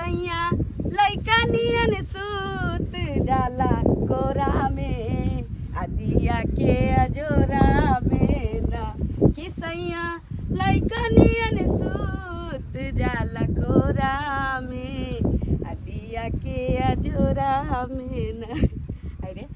सैया लइका नियन सूत जाला कोरा में आ दिया के अजोरा में ना कि सैया लइका नियन सूत जाला कोरा में आ दिया के अजोरा में ना। अरे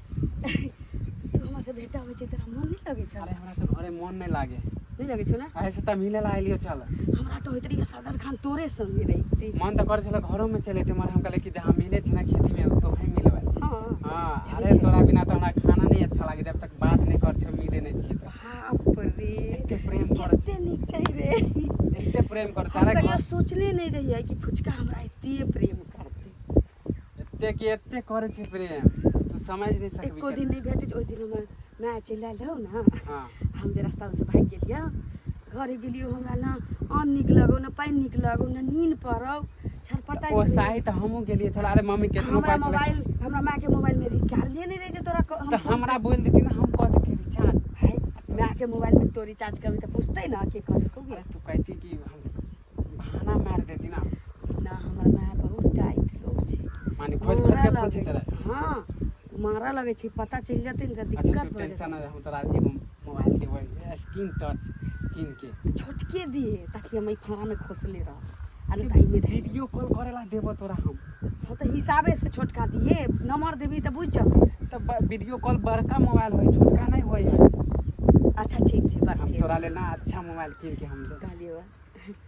तू हमरा से भेटा होइ छै तोरा मन नहि लगै छौ? अरे हमरा तऽ घरे मन नहि लागे। नहि लगै छौ ने? ऐसे तऽ मिले ला अलियो चल। हमरा तऽ होइत रहिए सदर खान तोरे संगे रहिते। मन तऽ करै छलै घरोमे चलि अयतै, मगर हम कहलियै कि जहाँ मिले छै ने खेतीमे तो वहीं मिलबै। हँ हँ जानै अरे छै। तोरा बिना तऽ हमरा खाना नहि अच्छा लागे जब तक बात नहि कर छौ, मिले नहि छियै तऽ। बाप रे, एते प्रेम करै कते नीक छै रे। एते प्रेम करै छै। हम अरे कहियो सोचने नहि रहियै कि फुचका हमरा एते प्रेम करतै। एते कि एते करै छै प्रेम, तू समझ नहि सकबी। एको दिन नहि भेटै छै। ओहि दिन हमर माय चलि आयल रहौ ने। हँ हम जे रास्तामे से भागि गेलियै, घरे गेलियै, हमरा ने अन्न नीक लगौ ने पानि नीक लगौ ने नीन पड़ौ, छटपटाइत ओ रहियै। साही तऽ हमहूँ गेलियै छलै। अरे मम्मी केतनो हमरा पाइ छलै मोबाइल, हमरा मायके मोबाइलमे रिचार्जे नहि रहै छै तोरा हम तऽ हमरा बोलि देती ने, हम कऽ देती रिचार्ज। हाय, मायके मोबाइलमे तो रिचार्ज करबी तऽ पूछतै ने के करेलकौ गे। अरे तू कहती कि हम बहाना मारि देती ना। ना, हमर माय बहुत टाइट लोग छै। माने खोदि खोदि मारऽ के लगै पूछैत छै। रहै। हँ, मारऽ लगै छै, पता चलि जेतै ने तऽ अच्छा दिक्कत तू भऽ टेंशन जेतै। नहि, हम तोरा एगो मोबाइल देबै स्क्रीन टच कीन के। तऽ छोटके दिहे ताकि हम एहि फाँड़ामे खोसले रहब आ नहि तऽ एहिमे धए लेब। वीडियो कॉल करे ला देबो तोरा हम। हँ तऽ हिसाबे से छोटका दिहे, नम्बर देबही तऽ बुझि जेबै। तऽ वीडियो कॉल बड़का मोबाइल होइ, छोटका नहि होइ है। अच्छा ठीक छै। हम बड़के तोरा लेल ना अच्छा मोबाइल कीन के हम देब। कहलियै वएह।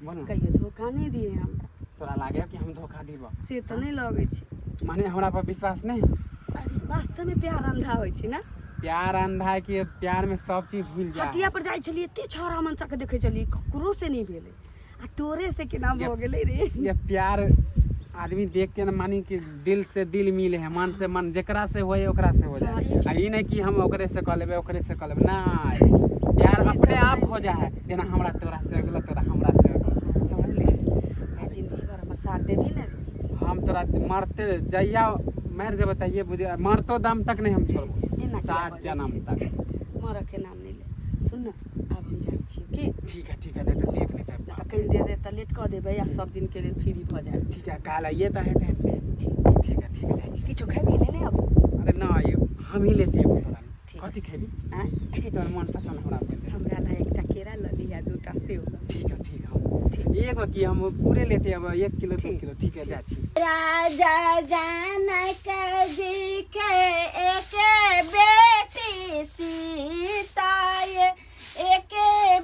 बोल ना। कहियो धोखा नहि दिहे हमरा। तोरा लागे कि हम धोखा दीबो? से तऽ नहि लगै छै। माने हमरा पर विश्वास नहीं? अरे वास्तवमे प्यार अंधा होइ छै ने। प्यार अंधा है कि प्यार में सब चीज भूल जा। हटिया पर जाइ छलियै, एते छौड़ा मन सबके देखै छलियै, ककरो से नहि भेलै आ तोरे से केना भऽ गेलै रे? ये प्यार आदमी देख के ना मानी कि दिल से दिल मिले है, मन से मन, जेकरा से होए ओकरा से हो हाँ, जाए। ई आ ई नहीं कि हम ओकरे से कऽ लेबै, ओकरे से कऽ लेबै। नहीं, प्यार अपने आप हो जाए है। जेना हमरा तोरा से हो गेलो, तोरा हमरा से हो गेलो, समझली? आ जिंदगी भर हमर साथ देबही ने रे? हम तोरा मरते जहिया मरि जेबै तहिये बुझ, मरतो दम तक नहीं हम छोड़बो। एना किया 7 बजै जन्म छी? तक। मरऽ के नाम नहि ले। सुन ने, आब हम जाइ छी की। ठीक है, ठीक है, नहीं तो देख लेते हैं। नहि तऽ कनि देर तऽ लेट कऽ देबै आ सब दिनके लेल फ्री भऽ जायब। ठीक है, काल आइए तो है टाइम पे। ठीक छै। ठीक है, ठीक है, जाइ छी। किछो खेबही? लेने आबू? अरे ना, ये हम ही लेते हैं तोरा। ठीक। कथी खेबी? आँय? तोहर मन पसंद हमरा बोल दे। हमरा ला एकटा केरा लऽ लिह आ दूटा सेब लऽ लिह। ठीक है, ठीक है। ठीक। एगो की, हम पूरे लेते अब 1 किलो 2 ठीक, किलो। ठीक है, जा छी। राजा जनक जी के एक बेटी सीता ये, एक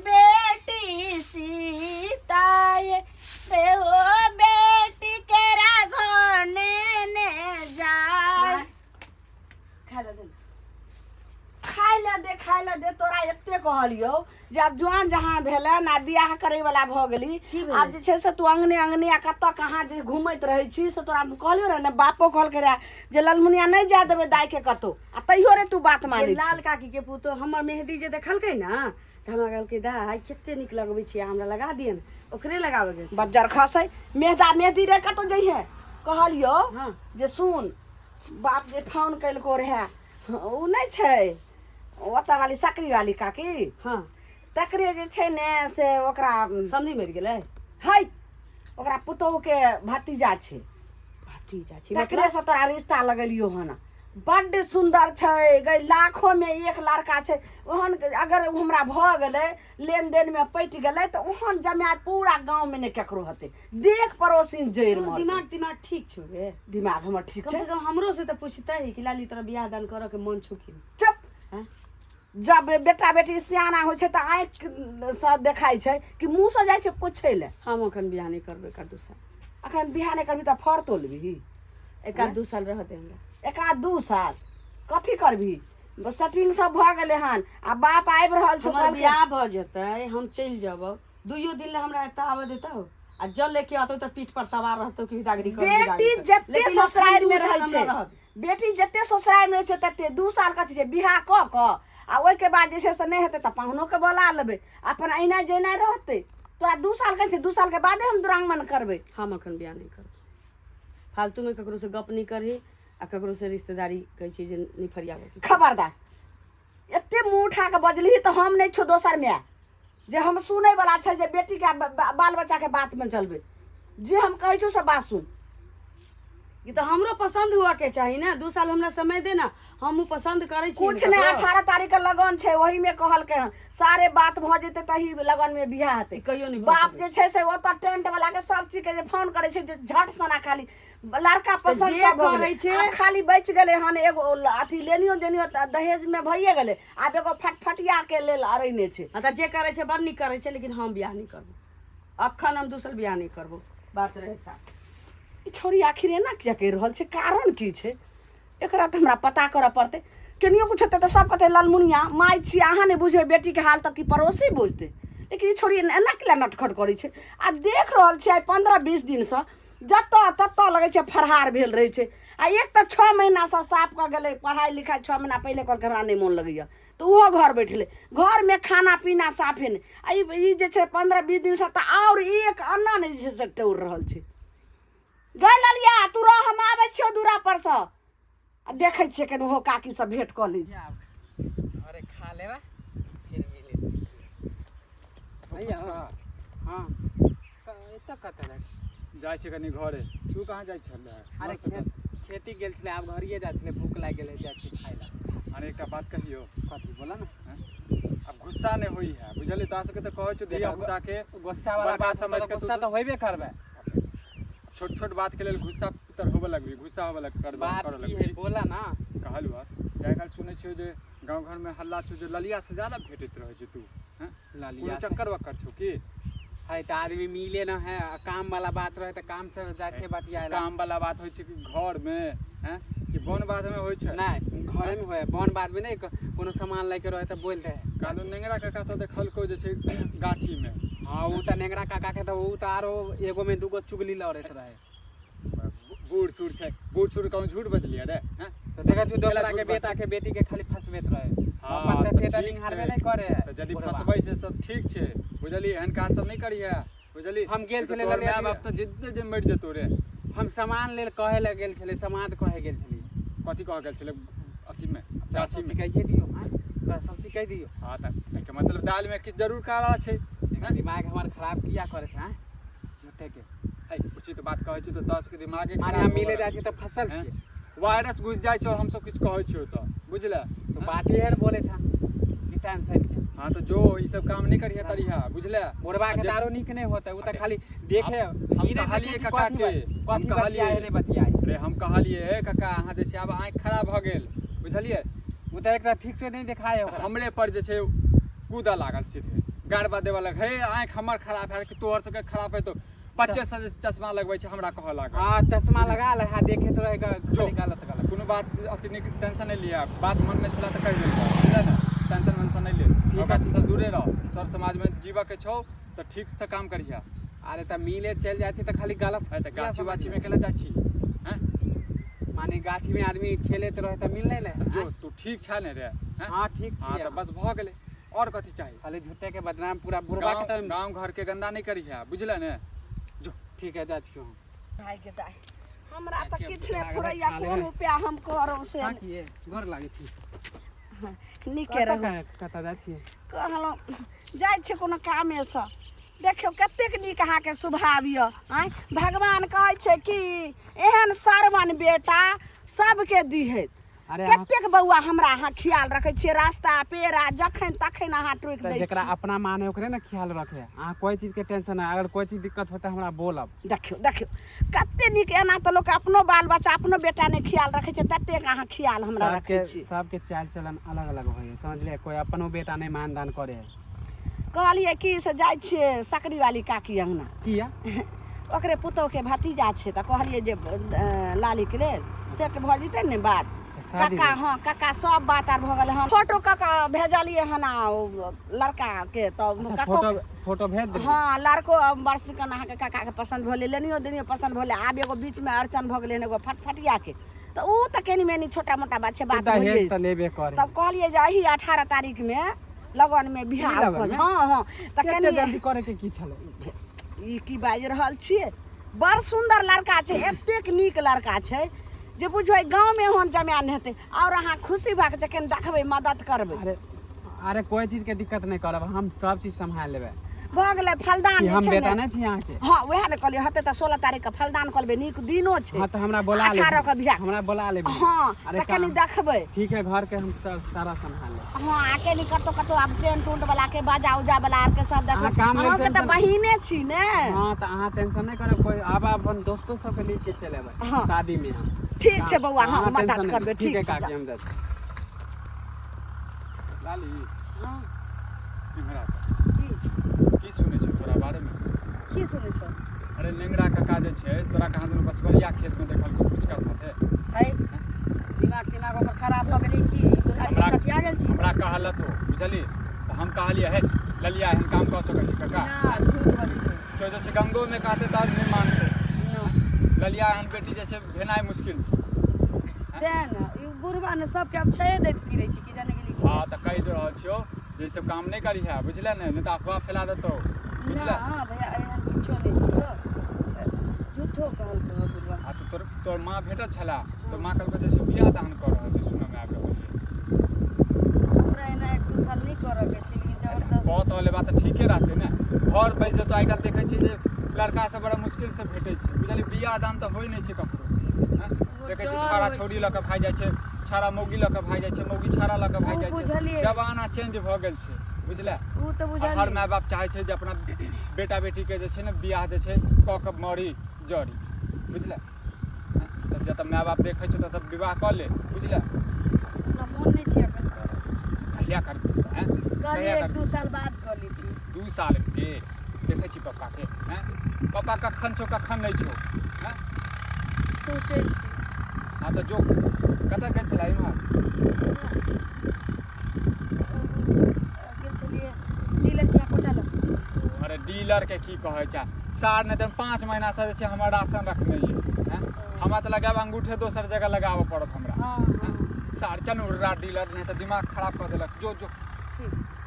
बेटी सीता ये, से हो बेटी के राघव ने जाय। खाय लऽ दे ने। खाय लए दे, खाय लए दे। तोरा एते कहलियौ जे आब जुआन जहाँ भेलन आ बियाह करे वाला भऽ गेली। की भेलै? आब जे छै से तू अंगने अंगने आ कतऽ कहाँ जे घूमैत रहै छी से तोरा कहलियौ रहे ने। बापो कहलकै रहे जे ललमुनिया नहि जाय देबै दाइ के कतौ, आ तैयो रे तू बात मानै ये लाल काकी के पुतोह हमर मेहदी जे देखलकै ने तऽ हमरा कहलकै, दाइ कते नीक लगबै छियै, हमरा लगा दिअ ने। ओकरे लगाबऽ गेल छै। बज्जर खसै मेहदा मेहदी रे, कतौ जइहे कहलियौ। हँ। जे सुन, बाप जे फोन केलको रहे, उ नहि छै ओतऽ वाली सकरी वाली काकी? हँ। तकरे जे छै ने से ओकरा समधी मरि गेलै? है, ओकरा पुतोहु के भतीजा छै। भतीजा छै? तकरे से तोरा रिश्ता लगेलियो हन। बड्ड सुन्दर छै गई, लाखों में एक लड़का छै ओहन। अगर उ हमरा भऽ गेलै, लेन देन में पटि गेलै तऽ ओहन जमाय पूरा गाँव में नहि केकरो हेतै। देख पड़ोसिन जड़ि तोहर मरतै। दिमाग तिमाग ठीक छौ गे? दिमाग हमर ठीक कम छै। से कम हमरो से तऽ पूछतै कि लाली तोरा बियाह दान करऽ के मन छौ कि नहि? चुप। आँय? जब बेटा बेटी सियाना होइ छै तऽ आँखि सँ देखाइ छै कि मुँह सँ जाइ छै पूछै लए? हम अखन बियाह नहि करबै एकाध दू साल। अखन बियाह नहि करबही तऽ फर तोलबही? एकाध दू साल रहऽ दे हमरा। एकाध दू साल कथी करबही? सेटिंग सब भऽ गेलै हन आ बाप आबि रहल छौ। हमर कहलकै बियाह भऽ जेतै, हम चलि जेबौ, दुइयो दिन लए हमरा एतऽ आबऽ देतौ? आ जल लेके अतौ तऽ पीठ पर सवार रहतौ कि बिदागरी कर, बेटी बिदागरी कर। जते लेकिन अखन ससुरारि दू मे साल रहै हमरा छै रहऽ दे। बेटी जते ससुरारि मे रहै छै तते 2 साल कथी छै, बियाह कऽ कऽ आ ओहिके बाद जे छै से नहि हेतै तऽ पाहुनोके बोला लेबै, अपन अइना जैना रहतै। तोरा 2 साल कहै छै, 2 सालके बादे हम दुरागमन करबै। हम अखन बियाह नहि करबै। फालतूमे ककरोसँ गप नहि करही आ ककरोसँ रिश्तेदारी कहै छी जे नहि फरियाबऽ। खबरदार, एते मुँह उठा कऽ बजलिही तऽ हम नहि छौ दोसर माय जे हम सुनै वाला छै जे बेटीके बाल बच्चाके बातमे चलबै। जे हम कहै छौ से बात सुन। ई तऽ हमरो पसंद हुआ के चाही ने। 2 साल हमरा समय दे ना, हमहूँ पसंद करै छी। कुछ नहि, 18 तारीख के लगन छै, ओही में कहलकै हन सारे बात भऽ जेतै तही लगन में बियाह हेतै। ई कहियो नहि भऽ बाप सकै। जे छै से ओतऽ टेंट वाला के सब चीज के जे फोन करै छै जे झट सना खाली लड़का पसंद जे सब भऽ करै गेलै। छै- आब खाली बचि गेलै हन एगो अथी, लेनियो देनियो तऽ दहेज में भइए गेलै, आब एगो फटफटिया के लेल अड़ैने छै। हँ, तऽ जे करै छै बड़ नीक करै छै, लेकिन हम बियाह नहि करबो अखन। हम 2 साल बियाह नहि करबो, बात रहै साफ। ई छौड़ी आखिर एना किया करि रहल छै? कारण की छै एकरा तऽ हमरा पता करऽ पड़तै। केनियो कुछ हेतै तऽ सब कहतै ललमुनिया माय छी, अहाँ नहि बुझबै बेटीके हाल तऽ की पड़ोसी बुझतै? लेकिन ई छौड़ी एना किया नटखट करै छै? आ देख रहल छियै आइ 15-20 दिनसँ जतऽ ततऽ लगै छै फरहार भेल रहै छै। आ एक तऽ 6 महीनासँ साफ कऽ गेलै पढ़ाइ लिखाइ। 6 महीना पहिले कहलकै हमरा नहि मोन लगैए, तऽ ओहो घर बैठलै, घरमे खाना पीना साफे नहि। आ ई जे छै 15-20 दिनसँ तऽ आओर एक अन्ना नहि जे छै से टौर रहल छै। गै ललिया, तू रह, हम आबै छियौ दूरा परसँ आ देखै छियै कनि ओहो काकीसँ भेँट कऽ लै। आब घरे खा लेबा, फिर मिले भैया। हाँ, एतऽ कतऽ जाइ? जाइ छै कनि घरे। तू कहाँ जाइ छलै? अरे, खेती गेल छलै, आब घरिये जाइ छलै। भूख लागि गेलै, जाइ छी खाइ लए। अरे, एकटा बात कहियौ? कथी, बोला ने। आब गुस्सा नहि होइ है, बुझलियै? तोरा सबके तऽ कहै छौ धिया पुता के गुस्सा वाला बड़का बात समझ के तू गुस्सा तऽ होबे करबै। छोट छोट बात के लेल गुस्सा तर होबे लगबी, गुस्सा होबे लग कर बात करऽ की है? लगबी। बोला ना। कहलु हँ, जाय काल सुनै छियौ जे गाँव घरमे हल्ला छौ जे ललिया से ज्यादा भेटैत रहै छै तू, हैं? कोनो ललिया से- चक्कर वक्कर छौ की? है तऽ आदमी मिले न है आ काम वाला बात रहे तऽ काम से जाइ छै बतियाए ला। काम वाला बात होइ छै कि घरमे, हैं, कि वन बाधमे होइ छै? नहि, घरे में होय, वन बाद में नहि। कोनो सामान लैके रहे तऽ बोल दे। कालू नेंगरा काका तऽ देखलको जे छै गाछीमे। हाँ, उ तऽ नेंगरा काका के तऽ उ तऽ आरो एगो में दूगो चुगली लड़ैत रहे। बूढ़ सूढ़ छै, बूढ़ सूढ़ कहूँ झूठ बजलियै रे, हैं? तऽ देखै छी दोसरा झूठ के बात? बेटा के बेटी के खाली फंसबैत रहे। हाँ, अपन तऽ तऽ थिएटर ठीक निहारबे छै। नहि करे है। तऽ यदि बुढ़वा। फंसबै छै तब ठीक छै, बुझलियै? एहन काज सब नहि करिहे, बुझलियै? हम गेल छलै तोहर ललिया माय बाप तऽ जिद्दे जे मरि जेतौ रे। हम सामान लेल कहे लए गेल छलै, समाद कहे गेल छलै। कथी कह गेल छलै अथीमे, सब चीज गाछीमे? कहिए दियौ, आँय? तोरा सब चीज कहि दियौ? हाँ, तऽ एहिके मतलब दालिमे किछु जरूर काला छै, हैं? दिमाग हमर खराब किया करे छै, आँय, झूठे के? है, उचित बात कहै छी तऽ तोरा सबके दिमागे माने खराब हम मिले होबऽ जाइ छी तऽ फसल हैं? छियै। वायरस घुसि जाइ छै, हमसब किछु कहै छियौ तऽ, बुझले? तो बात एहन बोले छा कि टेंशन के। हाँ, तऽ जो, ई सब काम नहि करिहे तरिहा, बुझले? बुढ़वा के आ जे- दारू नीक नहि होते, उ तऽ खाली देखे। हम ई नहि कहलियै देखे कि काका कथी के, हम कथी कहलियै। बतियाए नहि बतियाए। अरे, हम कहलियै, हे काका, अहाँ जे छै आब आँखि खराब भऽ गेल, बुझलियै? उ तऽ एकटा ठीक से नहि देखाए ओकरा। हमरे पर जे छै कूदऽ लागल, सीधे गारबा देबऽ लागल, हे आँखि हमर खराब है कि तोहर सबके खराब है? तो बच्चे से जे चश्मा लगबै छै, हमरा कहऽ लागल। हाँ, चश्मा लगा ले है, देखे तो रहेगा। जो। खाली गलत गलत। कोनो बात अथी नहि, टेंशन नहि लिअ। बात मनमे छला तऽ कहि देलकै, बुझले ने? टेंशन वेंशन नहि ले। ठीक ओकरा है। से सब दूरे रह। सर समाजमे जीवऽके छौ तऽ ठीक से काम करिहे। अरे, तऽ मिले चलि जाइ छी तऽ खाली गलत है तऽ किया गाछी समझ वाछीमे केला जाइ छी, हैं? माने गाछी में आदमी खेलैत रहे तऽ मिल नहि ले? जो, तू ठीक छै ने रे, हैं? हाँ, ठीक हाँ। छियै। तऽ बस भऽ गेलै, आओर कथी चाही? खाली झूठे के बदनाम पूरा बुढ़वा के गाँव तऽ गाँव घरके गन्दा नहि करिहे, बुझले ने? जो। ठीक है, जाइ छियौ हम। भाई के दाइ, हमरा तऽ छियै, किछु नहि भूख फुरैया। लागल है, कोन खा उपाय हम करब से? हाँ, किए गोर लागै छी। नीके रहू। कतऽ जाइ छियै? कहलहुँ जाइ छै कोनो कामेसँ। देखियौ कतेक नीक अहाँके स्वभाव यऽ। आँय, भगवान कहै छै कि एहन सरवन बेटा सबके दिहैत। अरे, अहाँ कतेक बौआ हमरा अहाँ ख्याल रखै छियै, रास्ता पेड़ा जखन तखन अहाँ टोकि तऽ दै जकरा छी। अपना माने ओकरे ने ख्याल रखे। अहाँ कोई चीज के टेंशन नहि, अगर कोई चीज दिक्कत होते हमरा बोलब। देखियौ देखियौ कते नीक। एना तऽ लोक अपनो बाल बच्चा, अपनो बेटा नहि ख्याल रखै छै, ततेक अहाँ ख्याल हमरा रखै सबके छी। सबके चाल चलन अलग अलग होइ है, समझलियै? कोई अपनो बेटा नहि मान दान करे है। कहलियै कि से जाइ छियै सकरी वाली काकी अङ्गना। किया? ओकरे पुतोहके भतीजा छै, तऽ कहलियै जे लालीके लेल सेट भऽ जेतै ने बात। शादी काका भेल? हँ काका, सब बात आर भऽ गेलै हन। फोटो कऽ कऽ भेजलियै हन आ ओ लड़काके तऽ अच्छा, काको फोटो फोटो भेज देलियै? हँ, लड़को बरसिकन अहाँके काकाके पसन्द भेलै, लेनियो देनियो पसन्द भेलै। आब एगो बीचमे अड़चन भऽ गेलै हन एगो फटफटियाके, तऽ ओ तऽ कनि मनि छोटा मोटा बात छै, बात दहेज भइए तऽ लेबे करे। तब कहलियै जे एही 18 तारीखमे लगनमे बियाह ई लगनमे? हँ हँ तऽ कते कनि जल्दी करे के की छलै? ई की बाजि रहल छियै? बड़ सुन्दर लड़का छै, एतेक नीक लड़का छै जे बुझबै गाँवमे ओहन जमाए नहि हेतै। आओर अहाँ खुशी भए कऽ जखन देखबै, मदद करबै। अरे अरे, कोई चीज के दिक्कत नहीं करब, हम सब चीज संभाल लेबै। भऽ गेलै फलदान कि जे हम छै बेटा ने नहि छी अहाँके? हँ, उएह ने कहलियै, हेतै तऽ 16 तारीख के फलदान कऽ लेबै, नीक दिनो छै। हाँ तऽ हमरा बोला लेब। 18 के बियाह। हमरा बोला लेब। हँ। अरे तऽ कनि काम- देखबै। ठीक है, घर के हम सब सारा संभाल लेब। हँ, आ कनि कतौ कतौ आब टेंट उंट वाला के, बाजा उजा वाला आर के सब देखबै। अहाँ काम लेल अहाँके तऽ टेंशन- बहिने छी ने। हाँ तऽ अहाँ टेंशन नहि करब कोइ, आब अपन दोस्तो सबके लिख के चलि एबै। हाँ। शादी में हम। ठीक छै बौआ, हँ, अहाँ मदद टेंशन नहि- करबै। ठीक है ठीक छै। काकी, हम जाइ छी। लाली। हँ। इम्हर आ। की? की सुनै छी तोरा बारेमे? की सुनै छौ? अरे नेंगरा काका जे छै तोरा कहाँ दुनू बसवरिया खेतमे देखलको फुचका साथे। है, दिमाग तिमाग ओकर खराब भऽ गेलै की? हमरा सटिया गेल छी। हमरा कहलत हो, बुझली? तऽ हम कहलियै, हे ललिया, एहन काम कऽ सकै छी काका? ना, झूठ बजै छौ। केओ जे छै गंगोमे कहतै तऽ नहि मानतै। ना। ललिया एहन बेटी जे छै भेनाइ मुश्किल छै। सएह ने, ई बुढ़बा ने सबके आब छये दैत फिरै छै, की जाने गेली। हँ तऽ कहि रहल छियौ जे ई सब काम नहि करिहे, बुझले ने? नहि तऽ अफवाह फैला देतौ, बुझले? ना भैया, एहन किछो नहि छै हो, झूठो कहलकै हो बुढ़बा। आ तऽ तोर तोर माँ भेटल छला तऽ माँ कहलकै जे छै बियाह दान कऽ रहल छै, सुनऽमे आबि रहल यऽ। हमरा एना 1-2 साल नहि करऽके छै, लेकिन जबरदस्त कऽ तऽ लेबा तऽ ठीके रहतै ने, घर बसि जेतौ। आइ काल्हि देखै छियै जे लड़का सब बड़ा मुश्किल से भेटै छै, बुझलियै? बियाह दान तऽ होइ नहि छै ककरो। हँ? देखै छियै डर छाड़ा होइ छौड़ी छै। लऽ कऽ भागि जाइ छै, छाड़ा मौगी लऽ कऽ भागि जाइ छै, मौगी छाड़ा लऽ कऽ भागि ओ जाइ छै। बुझलियै। जमाना चेंज भऽ गेल छै, बुझले? ओ तऽ आ हर बुझलियै। माय बाप चाहै छै जे अपना बेटा बेटीके जे छै ने बियाह जे छै कऽ कऽ मरी जरी, बुझले? तऽ जतऽ माय बाप देखै छौ ततऽ विवाह कऽ ले, बुझले? हमरा मोन नहि छै एखन करऽ। कहिया करबै आँय? कहलियै कहिया एक करबै? दू साल बाद कऽ लेती। 2 साल के देखै छी पप्पाके? आँय, पप्पा कखन छौ कखन नहि छौ? आँय? सोचै छी। हँ तऽ जो। कतऽ गेल छलै इम्हर? गेल छलियै डीलर के यहाँ, कोटा लगै छै। अरे डीलर के की कहै छै सार, नहि तऽ 5 महीना से जे छै हमर राशन रखने ये। आँय? हमरा तऽ लगायब अंगूठे दोसर जगह लगाबऽ पड़त हमरा। हँ हँ। सार चनुर्रा डीलर, नहि तऽ दिमाग खराब कऽ देलक। जो जो। ठीक छै।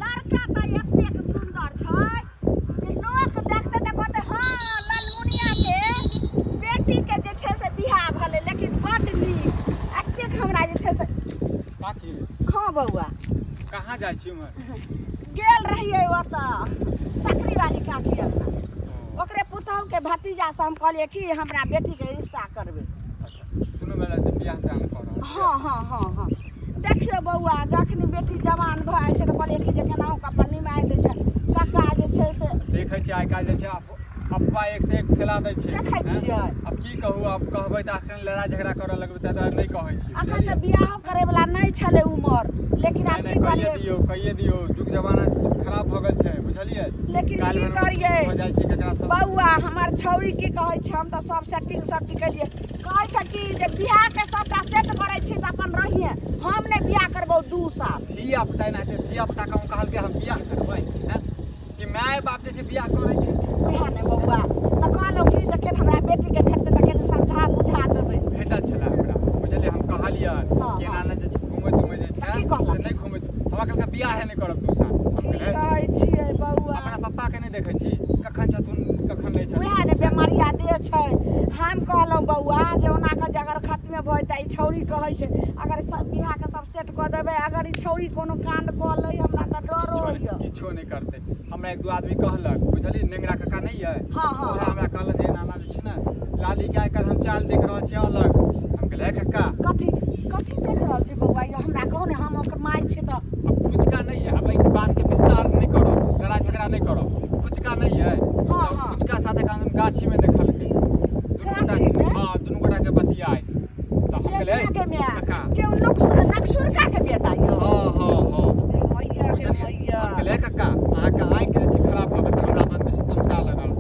लड़का तऽ एतेक सुन्दर छै जे लोक देखतै तऽ कहतै हँ, ललमुनिया के बेटी के जे छै से बियाह भेलै, लेकिन बड्ड नीक एतेक हमरा जे छै से। काकी। हँ बौआ। कहाँ जाइ छी उम्हर? गेल रहियै ओतऽ सकरी वाली काकी अंगना, ओकरे पुतहु के भतीजा से हम कहलियै कि हमरा बेटी के रिश्ता करबै। अच्छा, सुनू मेला जे बियाह दान कऽ रहल छियै? हँ हँ हँ हँ। देखियौ बौआ, जखनी बेटी जवान भऽ जाइ छै तऽ कहलियै कि जे केनाहु कऽ अपन निमाहि दै छै कक्का जे छै से। देखै छियै आइ काल्हि जे छै अफवाह एक से एक फैला दै छै। देखै हैं? छियै। आब की कहू, आब कहबै तऽ अखन लड़ाइ झगड़ा करऽ लगबै, ताहि दुआरे नहि कहै छी। अखन तऽ बियाहो करे वाला नहि छलै उमर, लेकिन आब नहि की नहि, कहिए करियै? दियौ, कहिए दियौ। जुग जमाना खराब भऽ गेल छै, बुझलियै? लेकिन काल्हि की भोरे करियै? भऽ जाइ छै ककरा सब। बौआ, हमर छौरी की कहै छै, हम तऽ सब सेटिंग सब चीज केलियै, कहै छै कि जे बियाहके सबटा सेट करै छी तऽ अपन रहिए, हम नहि बियाह करबौ 2 साल। धिया पुता एनाहिते धिया पुता कहूँ कहलकै हम बियाह करबै? हैं? कि माय बाप जे छै बियाह करै छै? उएह ने बौआ, तऽ कहलहुँ कि जे केन हमरा बेटीके भेटतै तऽ कनि समझा बुझा देबै। भेटल छलै हमरा, बुझलियै? हम कहलियै हँ, कि एना हँ। एना जे छै घुमै तुमै जे छै की कहलक? से नहि घुमै। हमरा कहलकै बियाहे नहि करब 2 साल। हम की कहलियै, कहै छियै बौआ? अपना पप्पा के नहि देखै छी कखन छथुन कखन नहि छथुन। उएह ने बेमारिया देह छै। हम कहलहुँ बौआ जे ओना कऽ जे अगर खत्मे भऽ जेतै, ई छौरी कहै छै अगर सब बियाहके सब सेट कऽ देबै, अगर ई छौरी कोनो काण्ड कऽ लै, हमरा तऽ डरो किछो होइए। नहि, किछो नहि करतै। हमरा एक दू आदमी कहलक, बुझलियै? नेंगरा काका नहि यऽ? हँ, हँ। उएह हमरा कहलक जे एना एना जे छै ने लाली के आइ काल्हि हम चाल देख रहल छियै अलग। हम कहलियै, हे कक्का। कथी कथी देख रहल छी बौआ? यौ, हमरा कहू ने, हम ओकर माय छी तऽ। अब फुचका नहि यऽ, आब एहि बात के विस्तार नहि करब, लड़ाइ झगड़ा नहि करब। फुचका नहि यऽ? हँ, तऽ हँ। फुचका साथे कहाँ गाछी में देखलकै दुनू गोटा। गाछीमे? हँ, दुनू गोटा के बतियाइ तऽ हम कहलियै, के हे माय कक्का। के ओ नक्सुरका के बेटा यौ? हँ हँ हँ। मैया के बुझलियै? मैया। हम कहलियै, हे कक्का, अहाँके आँखि जे छै खराब भऽ गेल। हमरा बस बेसी तमसा लगल,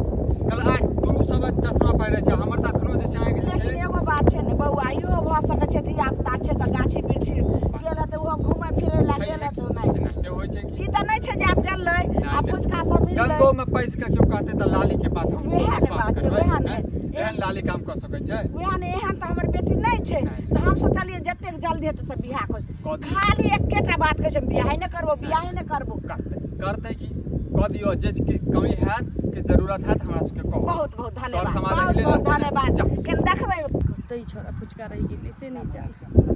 कहल आइ तू सब चश्मा पहिरै छै, हमर तऽ अखनो जे छै आँखि जे लेकिन छै। एगो बात छै ने बौआ, इहो भऽ सकै छै, धिया पुता छै तऽ गाछी वृक्षी गेल हेतै, ओहो घुमै फिरै लए गेल हेतै ओनाहि। एनाहिते होइ छै कि ई तऽ नहि छै जे आब गेलै आ फुचका सब मिललै। गंगो में पैस के केओ कहते तऽ लाली के बात हम उएह ने विश्वास बात छै, करबै? उएह ने। हैं? एहन लाली काम कऽ सकै छै? उएह ने, एहन तऽ हमर बेटी नहि छै। तऽ हम सोचलियै जतेक जल्दी हेतै से बियाह कऽ कर। दियौ। खाली एकेटा बात कहै छै, हम बियाहे नहि करबो, बियाहे नहि करबो। करतै, करतै की, कऽ दियौ। जे कि कमी हैत कि जरूरत हैत, हमरा सबके कहू। बहुत बहुत सर धन्यवाद। समाज बहुत अगिले बहुत रहतै ने। धन्यवाद। जाउ। केन देखबै। कतै छोड़ा फुचका रहि गेलै से नहि जान।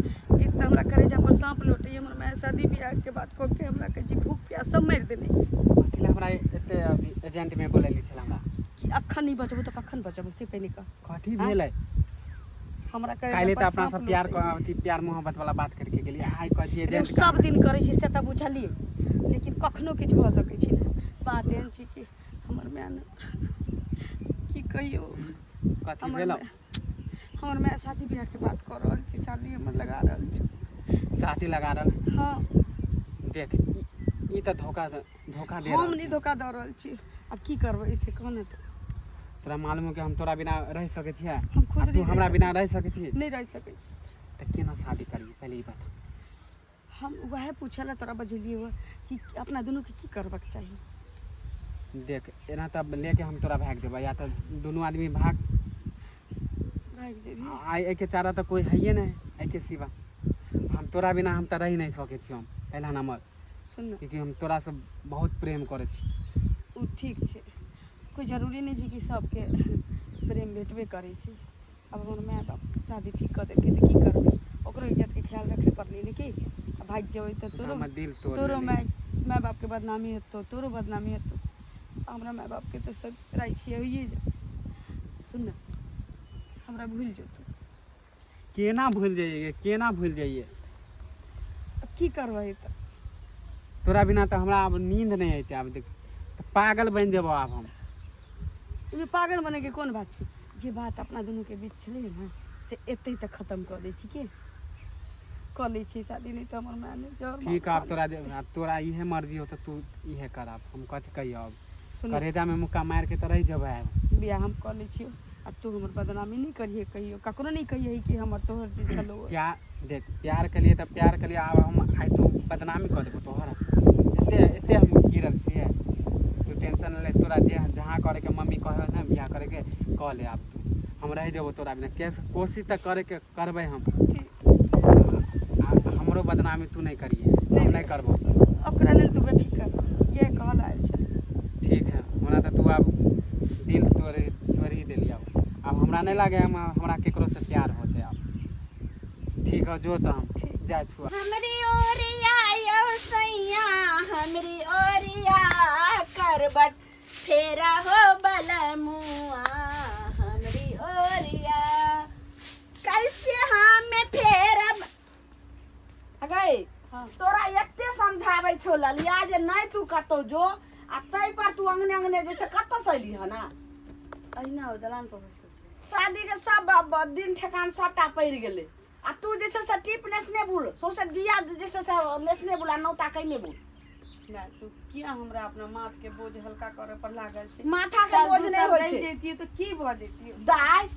एक तऽ हमरा करेजा पर साँप लोटैए हमर माय शादी बियाहके बात कऽ के हमरा कहै छै भूख प्यास सब मारि देने। कथी लए हमरा एते अथी एजेंटमे बोलैली छल हमरा? कि अखन नहि बचबू तऽ कखन बचबू से पहिने कह। कथी भेलै? हमरा करेजा काल्हि पर तऽ अपना साँप सब प्यार लोटैए। अथी प्यार मोहब्बत वाला बात करके गेलियै, आइ कहै छी अरे एजेंट। सब दिन करै छी से तऽ बुझलियै, लेकिन कखनो किछु भऽ सकै छै ने। बात एहन छै कि हमर माय ने की कहियौ। कथी हमर भेलौ? माय, हमर माय शादी बियाहके बात कऽ रहल छी, शादी हमर लगा रहल छै। शादी लगा रहल? हँ। देख, ई तऽ धोखा धोखा दे हम रहल नहि छै। धोखा दऽ रहल छी। आब की करबै से कह ने तऽ। तोरा मालूम हो कि हम तोरा बिना रहि सकै छियै? हम खुद आ तू नहि रहि हमरा सकै बिना छी। रहि सकै छी? नहि रहि सकै छी। तऽ केना शादी करबी, पहिले ई बता। हम वएह पूछऽ लए तोरा बजेलियै हँ कि अपना दुनूके की करबाक चाही। देख, एना तऽ लेके हम तोरा भागि जेबै, या तऽ दुनू आदमी भाग भागि जेबही। आइ एहिके चारा तऽ कोइ हैये नहि एहिके सिवा। हम तोरा बिना हम तऽ रहि नहि सकै छी, हम पहिला नंबर। सुन ने। क्यूँकि हम तोरासँ बहुत प्रेम करै छी। ओ ठीक छै, कोइ जरूरी नहि छै कि सबके प्रेम भेटबे करै छै। आब हमर माय बाप शादी ठीक कऽ देलकै तऽ की करबै? ओकरो इज्जतके ख्याल रखे पड़लै ने। की आ भागि जेबै तऽ तू तऽ तोरो हमर दिल तोड़ि तोरो लेलही। माय माय बापके बदनामी हेतौ, तोरो बदनामी हेतौ। हमरा माय बापके तऽ सब राइ छियै होइए जेतै। सुन ने, हमरा भूलि जो तू। केना भूलि जइयै? केना भूलि जइयै? आब की करबै तऽ? तोरा बिना तऽ हमरा आब नींद नहि अयतै। आब देख तऽ पागल बनि जेबौ आब हम। एहिमे पागल बनैके कोन बात छै? जे बात अपना दुनूके बीच छलै ने से एतहि तक खतम कऽ दै छी। की कऽ लै छी शादी, नहि तऽ हमर माय नहि जहर ठीक माहुर आब खा तोरा जे आब तोरा इहे मर्जी हो तऽ तू इहे कर। आब हम कथी कहियौ आब? सुन, करेजामे मुक्का मारि के तऽ रहि जेबै आब। बियाह हम कऽ लै छियौ आ तू हमर बदनामी नहि करिहे, कहियो ककरो नहि कहियै कि हमर तोहर जे छलौ। प्यार देख, प्यार केलियै तऽ प्यार केलियै। आब हम आइ तू बदनामी कऽ देबौ तोहर। एते एते हम गिरल छियै? तू टेंशन नहि ले। तोरा जे जहाँ करैके मम्मी कहै ने बियाह करैके, कऽ ले। आब तू हम रहि जेबौ तोरा बिना कैसे? कोशिश तऽ करैके करबै हम। ठीक। आ हमरो बदनामी तू नहि करिहे, हम नहि करबौ। ओकरा लेल तू बेफिकर, इएह कहल आयल छलै। ठीक है, हमरा तऽ तू आब दिल तोड़ि तोड़ि ही देली। आब आब हमरा नहि लागे हम हमरा केकरोसँ प्यार होतै आब। ठीक है, जो तऽ हम जाइ छौ। हमरी ओरिया यौ सैया, हमरी ओरिया करबट फेरा हो बलमुआ, हमरी ओरिया कैसे हमें फेरब अगै। हाँ। तोरा एते समझाबै छौ ललिया जे नहि तू कतौ जो, आ तै पर तू अंगने अंगने जे छै। कतौ से अयली हन? अहिना ओ दलान पर बैसल छै। शादी के सब दिन ठेकान सबटा पड़ि गेलै आ तू जे छै से टीप नेसने बुल, सौंसे दिया जे छै से नेसने बुल आ नौता कैने बुल। माय, तू किया हमरा अपना माथ के बोझ हल्का करे पर लागल छै? माथा के साल बोझ दू नहि साल होइ रहि छै। जैतियै तऽ की भऽ जैतियै? दाय,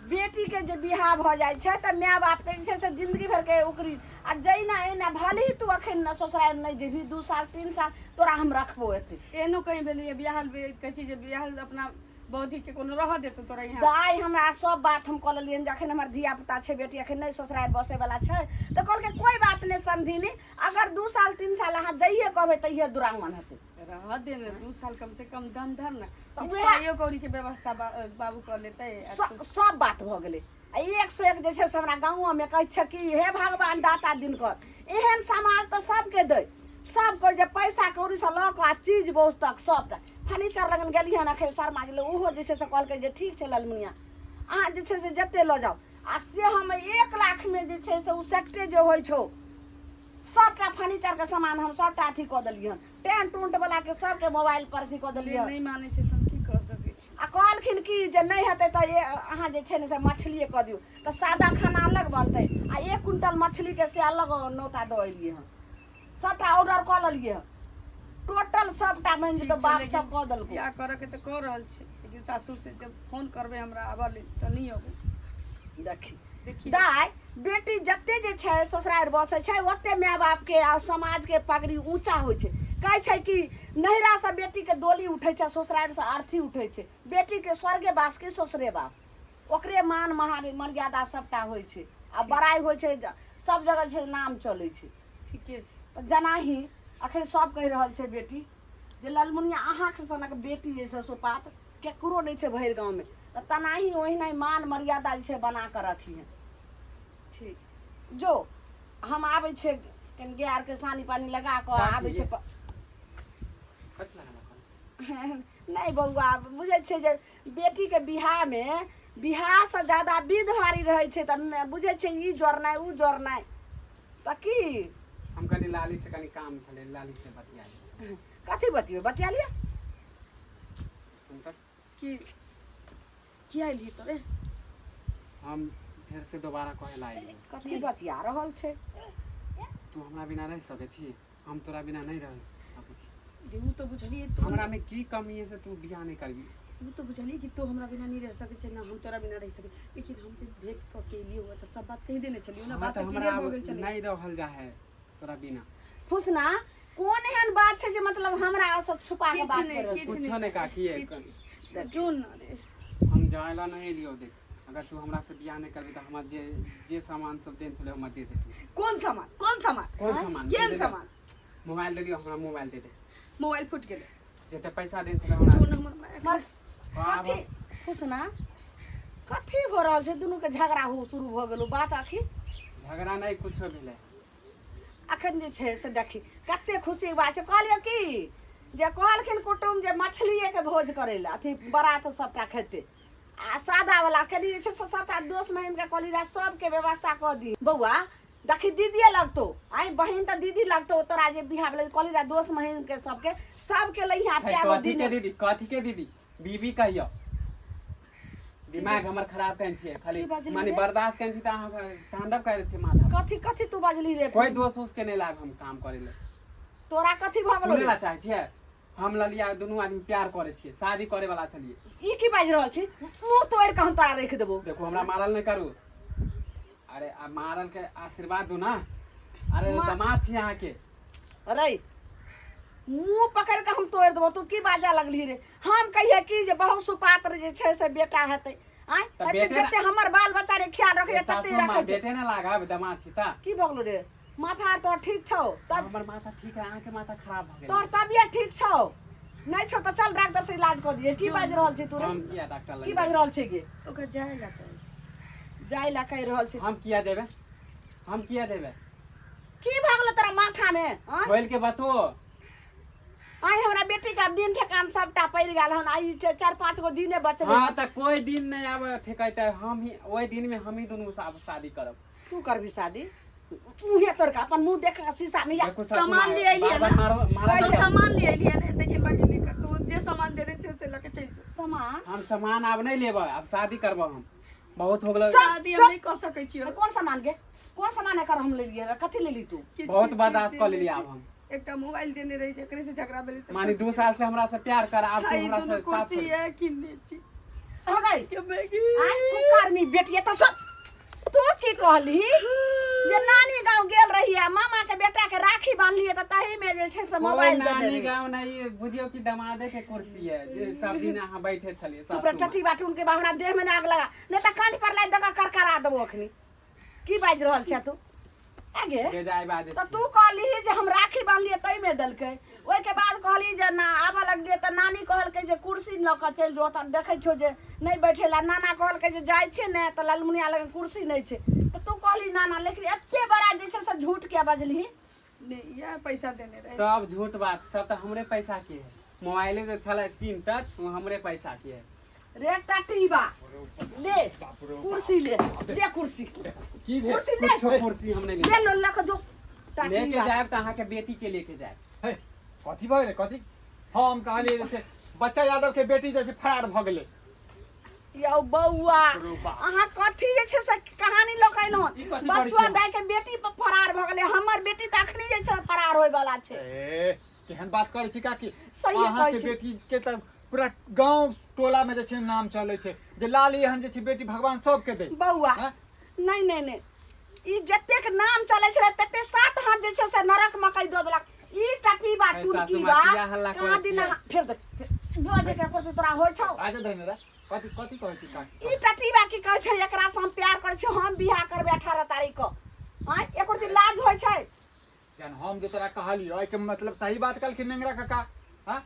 बेटी के जे बियाह भऽ जाइ छै तऽ माय बाप के जे छै से जिंदगी भर के ओकरी आ जहिना एना। भले ही तू अखन न ससुराल नहि जेबही, 2 साल 3 साल तोरा हम रखबो एते। एहनो कहीं भेलैया बियाहल कहै छी जे बियाहल अपना बौद्धि के कोनो रह देतौ तोरा यहाँ? दाय, हमरा सब बात हम कऽ लेलियनि जे अखन हमर धिया पुता छै, बेटी अखन नहि ससुराल बसै वाला छै, तऽ कहलकै कोइ बात नहि समधिनी, अगर 2 साल 3 साल अहाँ जहिये कहबै तहिये दुरागमन हेतै। रह दे ने 2 साल, कम से कम दम धर ने। तऽ किछु उएह- पाइयो कौड़ी के व्यवस्था बाबू कऽ लेतै आ सब बात भऽ गेलै आ एक से एक जे छै से हमरा गाँवमे कहै छै कि हे भगवान दाता दिनकर, एहन समाज तऽ सबके दै। सबके जे पैसा कौड़ीसँ लऽ कऽ आ चीज वस्तु तक सबटा। फर्नीचर लगन गेलियै हन अखन शर्मा गेलै, ओहो जे छै से कहलकै जे ठीक छै ललमुनिया, अहाँ जे छै से जते लऽ जाउ। आ से हम 1 लाखमे जे छै से ओ सेटे जे होइ छौ, सबटा फर्नीचरके सामान हम सबटा अथी कऽ देलियै हन। टेंट उंट वाला के सबके मोबाइल पर अथी कऽ देलियै हन। नहि मानै छै तऽ हम की कऽ सकै छी? आ कहलखिन कि जे नहि हेतै तऽ अहाँ जे छै ने से मछलिए कऽ दियौ, तऽ सादा खाना अलग बनतै आ 1 क्विंटल मछलीके से अलग नौता दऽ एलियै हन। सबटा ऑर्डर कऽ लेलियै हन, टोटल सबटा मानि ठीक तऽ छै, बाप लेकिन सब कऽ देलकै। बियाह करऽके तऽ कऽ रहल छी, लेकिन सासुर से जब फोन करबै हमरा आबऽ लेल तऽ नहि अबै। देखी। देखी। दाय, बेटी जते जे छै ससुरारि बसै छै, ओते माय बापके आ समाजके पगड़ी ऊँचा होइ छै। कहै छै कि नैहरासँ बेटीके डोली उठै छै, ससुरारिसँ अर्थी उठै छै। बेटीके स्वर्गे वास कि ससुरे वास, ओकरे मान महान मर्यादा सबटा होइ छै आ बड़ाइ होइ छै, सब जगह छै नाम चलै छै। ठीके छै। तऽ जेनाही अखन सब कहि रहल छै बेटी जे ललमुनिया अहाँके सनक बेटी जे छै सुपात केकरो नहि छै भरि गाँवमे, तऽ तेनाही ओहिना मान मर्यादा जे छै बना कऽ रखिहे। ठीक। जो हम आबै छियै कनि गाय आरके सानी पानी लगा कऽ काकी, आबै छै कथी लगा लगा करै छी? नहि बौआ बुझै छियै जे बेटीके बियाहमे बियाहसँ ज्यादा विध भारी रहै छै तऽ बुझै छियै ई जोड़नाइ ओ जोड़नाइ तऽ की हम कनि लाली से कनि काम छलै लाली से बतिया ली। कथी बतियौ बतिया लिअ सुनकर की किया एलियै तोरे हम फेर से दोबारा कहे ला अयलियै कथी बतिया रहल छै तू हमरा बिना रहि सकै छी हम तोरा बिना नहि रहि सकै छी जे उ तऽ बुझलियै तू हमरा में की कमी है से तू बियाह नहीं करबी उ तऽ बुझलियै कि तू हमरा बिना नहीं रह सकै छै ना हम तोरा बिना रहि सकै लेकिन हम जे भेंट कऽ के एलियै हुआ तऽ सब बात कहि देने छलियै ना हाँ बात तऽ हमरा क्लियर आब भऽ गेल छलै नहीं रहल जा है तोरा बिना फुसना कोन एहन बात छै जे मतलब हमरा सब छुपा के किछु बात नहि, कर रहल छै किछु कुछो नहीं काकी है किछु जो ना रे हम जाए ला नहीं एलियो देख अगर तू हमरा से बियाह नहीं करबी तो हमर जे जे सामान सब देन छलै हमरा दे दे तू। कोन सामान कोन सामान कोन सामान केहन दे दे। सामान मोबाइल दे दियो हमरा मोबाइल दे दे मोबाइल फुटि गेलै जते पैसा देन छलै हमरा जो ना हमर माय मर आब कथी फुसना कथी भऽ रहल छै दुनू के झगड़ा हो शुरू भऽ गेलो बात आखिर झगड़ा नहीं कुछो भेलै अखन जे छै से देखी कते खुशीके बात छै कहलियै की जे कहलखिन कुटुम्ब जे मछलिएके भोज करै लए अथी बारात सबटा खेतै आ सादावला के लिए जे छै से सबटा दोस्त महिमके कहली रहए सबके व्यवस्था कऽ दी बौआ देखी दीदिए लगतौ आइ बहिन तऽ दीदी लगतौ तोरा जे बियाह भेलै कहली रहए दोस्त महिमके सबके सबके लइहा है, कए गो कथी दिन के दीदी कथी के दीदी बीबी कहियो दिमाग हमर खराब केने छियै खाली की बाजलियै माने रे? बर्दाश्त केने छी तऽ अहाँ तांडव करै छियै माथा पर। कथी कथी तू बजली रे कोई दोस्त उस के नहीं लाग हम काम करे ले तोरा कथी भऽ गेलौ सुनै रे? ला चाहै छियै हम ललिया दुनू आदमी प्यार करे छियै शादी करे वाला छलियै ई की बाजि रहल छी मुँह तोड़ि कऽ हम तोरा राखि देबौ देखू हमरा मारल नहीं करू अरे आ मारल के आशीर्वाद दू ना अरे दामाद छी अहाँ के अरे मुँह पकड़ि कऽ हम तोड़ि देबौ तू की बाजऽ लगलही रे हम कहिए कि जे बहुत सुपात्र जे छै से बेटा हेतै आँय तऽ एते बेटे जते हमर बाल बच्चा रे ख्याल रखैए तते सासू माँ रखै छै बेटे ना लागब दामाद छी ता की भऽ गेलौ रे माथा आर तोहर ठीक छौ तब हमर माथा ठीक है अहाँ के माथा खराब भऽ गेल तोहर तबियत ठीक छौ नहि छौ तऽ चल डॉक्टर से इलाज कऽ दियै की बाजि रहल छी तू रे हम किया डॉक्टर की लग बाजि रहल छै गे ओकरा जाय ला कहै छै। जाय लए कहि रहल छै हम किया देबै हम किया देबै की भऽ गेलौ तोरा माथामे आँय खोल के बतो आइ हमरा बेटी के आब दिन ठेकान सबटा पड़ि गेल हन आइ चारि पाँच गो दिने बचलै हाँ तऽ कोई दिन नहीं आब ठेकैते हम ही ओहि दिन में हम ही दुनू शादी करब तू करबी शादी मुँहे तोड़ के अपन मुँह देख के शीशा में या देखो सासू सामान माँ, ले अइलियै बार बार ना? मारो मारो तो कहै छै। सामान ले एलियै ने लेकिन बाकी नहीं कर तू जे सामान देने छै से लऽ के चलि जो सामान हम सामान आब नहीं लेबै आब शादी करब हम बहुत हो गेल चल, शादी हम चल। नहीं कऽ सकै छियै कोन सामान के कोन सामान एकर हम लेलियै रहे? कथी लेली तू किछु बहुत किछु बर्दाश्त कऽ देने लेलियै छै। आब हम एकटा मोबाइल देने रही जकरे से झगड़ा भेलै तऽ माने 2 साल से हमरा से प्यार कर आब तू ई हमरा दुनू से साथ कुर्सी है किनने छी हो गई के मैगी आइ कुकर्मी बेटी तऽ सुन तू की कहली जे नानी गाँव गेल रहियै मामा के बेटा के राखी बांधलियै तऽ तही में जे छै से कोई मोबाइल दे नानी देने गाँव नहीं बुझियौ कि दमादे के कुर्सी है जे सब दिन अहाँ बैठे छलियै चुप रह सासू माँ। टटी बाटून के हमरा देह में आग लगा नहीं तऽ कंठ पर लादि दऽ कऽ करकरा देबो अखनी की बाजि रहल छै तू आगे बेजाय बाजै तऽ छी। तू कहली जे हम राखी बान्हलियै ताहिमे देलकै ओहिके बाद कहली जे ना आबऽ लगलियै तऽ नानी कहलकै जे कुर्सी लऽ कऽ चलि जो तऽ देखै छौ जे नहि बैठे ला नाना कहलकै जे जाइ छियै ने तऽ ललमुनिया लग कुर्सी नहि छै तऽ तू कहली नाना लेकिन एते बड़ा जे छै से झूठ किया बजलही नहि इएह पैसा देने रहे सब झूठ बात सब तऽ हमरे पैसा के है मोबाइले जे छलै स्क्रीन टच वो हमरे पैसा के है रे टटीबा ले कुर्सी ले ले कुर्सी की भेल कुर्सी ले कुछो कुर्सी हम नहीं ले लेब लो लऽ कऽ जो लेके टटीबा जायब तऽ अहाँके बेटी के लेके जायब हे कथी भऽ गेलै कथी हम कहलियै जे छै बच्चा यादव के बेटी जे छै फरार भऽ गेलै यौ बौआ रो बाप। अहाँ कथी जे छै से कहानी लऽ कऽ अयलहुँ ई कथी करै बचुआ छियै? दाइ के बेटी फरार भऽ गेलै हमर बेटी तऽ अखनी जे छै फरार होय वाला छै ए केहन बात करै छी काकी सहिए अहाँके कहै छी। बेटी के तऽ पूरा गाँव टोला में जे छै नाम चलै छै जे लाली एहन जे छै बेटी भगवान सबके दे बौआ हँ? नहि नहि नहि ई जतेक नाम चलै छलै तते सात हाथ जे छै से नरक मकई दऽ देलक ई टटीबा सासू माँ, टुनकीबा किया हल्ला करै कहाँ दिन छियै? फेर देख बजे के करतै तोरा होइ छौ आजा धन्यवाद कथी कथी कहै छी काकी ई टटीबा की कहै छै एकरा से हम प्यार करै छी हम बियाह करबै 18 तारीख को आँय एको दिन लाज होइ छै जहन हम जे तोरा कहलियो एहिके मतलब सही बात कहलखिन नेंगरा काका हाँ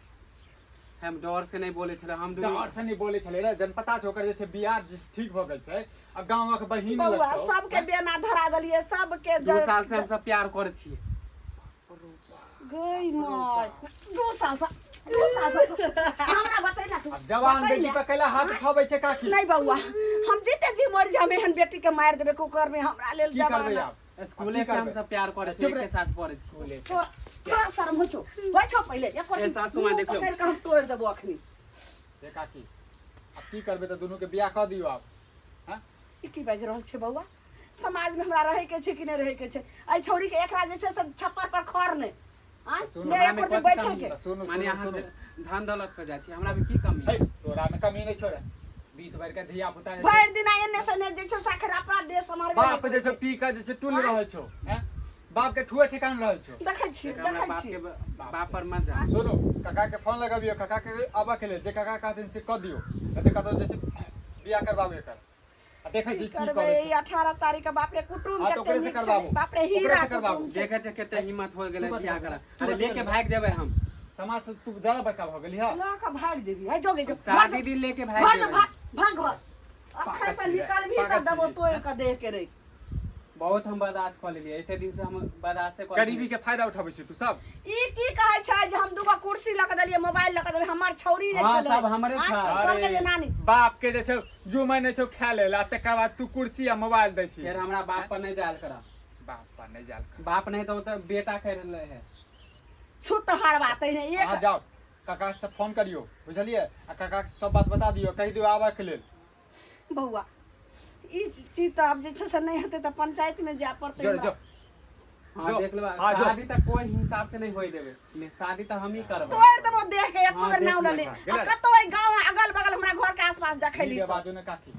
हम डर से नहीं बोले छले हम दुनू डर से नहीं बोले छलै रे, जन पता छौ ओकर जे छै बियाह जे ठीक भऽ गेल छै आ गाँवक बहिन बौआ लगतौ। सबके बेना धरा देलियै सबके 2 साल से हम सब प्यार करे छियै। गई माय, 2 साल से, 2 साल से हमरा बतै ना तू। आब जवान बतै बेटी ना। पर कैला हाथ उठाबै छै काकी? नहीं बौआ, हम जीते जी मर जाम एहन बेटी के मारि देबै कुकर में, हमरा लेल की करबै जवान। आब? स्कूले से हम सब प्यार करे छियै, चुप रह। एक साथ पढ़े छियै स्कूले से। तोरा तोरा शर्म होइ छौ? होइ छौ पहिले एको ए, सासू माँ मुँह देखियौ। पकड़ि कऽ हम तोड़ि देबो अखनी। हे काकी, आब की करबै? तऽ दुनू के बियाह कऽ दियौ आब। हँ? ई की बाजि रहल छै बौआ? समाज में हमरा रहै के छै कि नहि रहै के छै? एहि छौड़ी के एकरा जे छै से छप्पर पर खर नहि आँय? सुनू, नहि हमरा में एको दिन कथी बैठे कमी के। तऽ सुनू, माने सुनू, अहाँ सुनू। धन दौलत पर जाइ छी, हमरा में की कमी हे है? तोरा में कमी नहि छौ रे, बीत भरि के धिया पुता जे छै, भरि दिना एने से ने जे छै से आखिर अपना देश सम्हारबे नहि बाप जे करै छै पी कऽ जे छै टुल रहल छौ, हैं? बाप के ठुए ठेकान रहल छौ। देखै छी, देख, हमरा देखै बाप छी। के बाप पर मत जा। सुनू, काका के फोन लगबियौ, काका के आबऽ के लेल, जे काका कहथिन से कऽ दियौ, नहि तऽ कतौ जे छै बियाह करबाबू एकर। आ देखै छी की की करबै करै ई छै। 18 तारीख के बाप रे कुटुम हाँ, तऽ कते ओकरे से नीक छलै करबाबू। बाप रे ओकरे हीरा से करबाबू। कुटुम छै। देखे छै कते हिम्मत हो गेलै तू बता, बियाह करा। तू अरे बता। लेके भाग जेबै हम। समाज से तू ज्यादा बड़का भऽ गेली हँ। लऽ कऽ भागि जेबी है जोगे जो। शादी दिन लेके भागि भाग जेबै। भाग भाग घर अखन से पागल छी रे, निकलबही तऽ पागल छी देबो रे। तोड़ि कऽ देह के रे। बहुत हम बर्दाश्त कऽ लेलियै, एते दिन से हम बर्दाश्त कऽ गरीबी के फायदा उठाबै छी तू सब। ई की कहै छै जे हम दूगो कुर्सी लऽ कऽ देलियै, मोबाइल लऽ कऽ देलियै, हमर छौरी जे हाँ, छलै। सब हमरे आँय, छै। कहलकै जे नानी बाप के जे छै जुमै नहि छौ खाय लेल, आ तकर बाद तू कुर्सी आ मोबाइल दै छी। फेर हमरा बाप पर नहीं जायल करा। बाप पर नहि जायल कर। बाप नहीं तो तऽ बेटा कर रहले है। छुत हरवा तहिने एक। अहाँ जाउ काका से फोन करियौ, बुझलियै? आ काका के सब बात बता दियौ, कहि दियौ आबऽ के लेल। बौआ ई चीज तऽ आब जे छै से नहि हेतै तऽ पंचायत में जाय पड़तै जो हमरा। जो हाँ जो, देख लेबा। हाँ, जो। शादी तक कोई हिसाब से नहीं होई देबे ने, शादी तऽ हम ही करबै। तोड़ि देबो देह के एको हाँ, बेर देख नाव लऽ ले। लेबा। आ कतौ एहि गाँव में अगल बगल हमरा घर के आसपास देखैली ई तऽ बाजू ने काकी।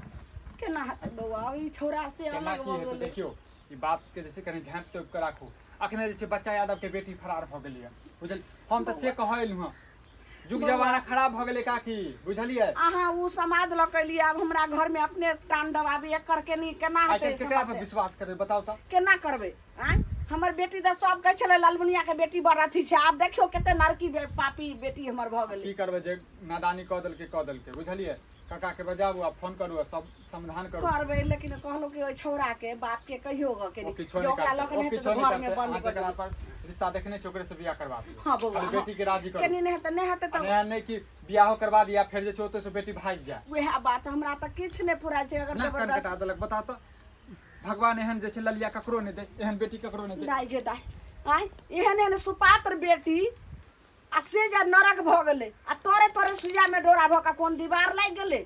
केना हेतै बौआ? ई छौड़ा से केना अलग की भऽ हेतै? गेलै। देखियौ ई बात के जे छै कनि झाँपि तोपि कऽ राखू। अखने जे छै बच्चा यादव के बेटी फरार भऽ गेलै, बुझल? हम तऽ से कहऽ एलहुँ हँ, जुग जमाना खराब भऽ गेलै काकी, बुझलियै? अहाँ ओ समाद लऽ के एलियै, आब हमरा घर में अपने तांडव आब एकर केनी केना आइ हेतै? काल्हि केकरा पर समस्या। विश्वास करबै बताउ तऽ? केना करबै आँय? हमर बेटी तऽ सब कहै छलै ललमुनिया के बेटी बड़ अथी छै, आब देखियौ कते नरकी पापी बेटी हमर भऽ गेलै। की करबै, जे नादानी कऽ देलकै कऽ देलकै, बुझलियै? काका के बजाबू आ फोन करू आ सब समाधान करू। करबै, लेकिन कहलहुँ कि ओहि छौड़ा के बाप के कहियो गऽ ओ केनी किछो जे नहि ओकरा लऽ करतै, के ओ नहि हेतै किछो तऽ नहि घर में करतै। बंद अहाँ कऽ जकरा देबै। पर रिश्ता देखने छी ओकरे से बियाह करबा दियौ। हाँ बौआ, खाली हाँ। बेटी के राजी करू। केनी नहि हेतै, नहि हेतै आ तऽ नहि नहि कि बियाहो करबा दिया फेर जे छै ओतय से बेटी भागि जाय। वएह बात हमरा तऽ किछु नहि फुराइ छै अगर नाक कान जबरदस्त कटा देलक। बता तऽ, भगवान एहन जे छै ललिया ककरो नहि दे, एहन बेटी ककरो नहि दे। दाइ गे दाइ, आँय, एहन एहन सुपात्र बेटी आ से जे नरक भऽ गेलै आ तोरे तोरे सुइयामे डोरा भऽ कऽ कोन दीवार लागि गेलै।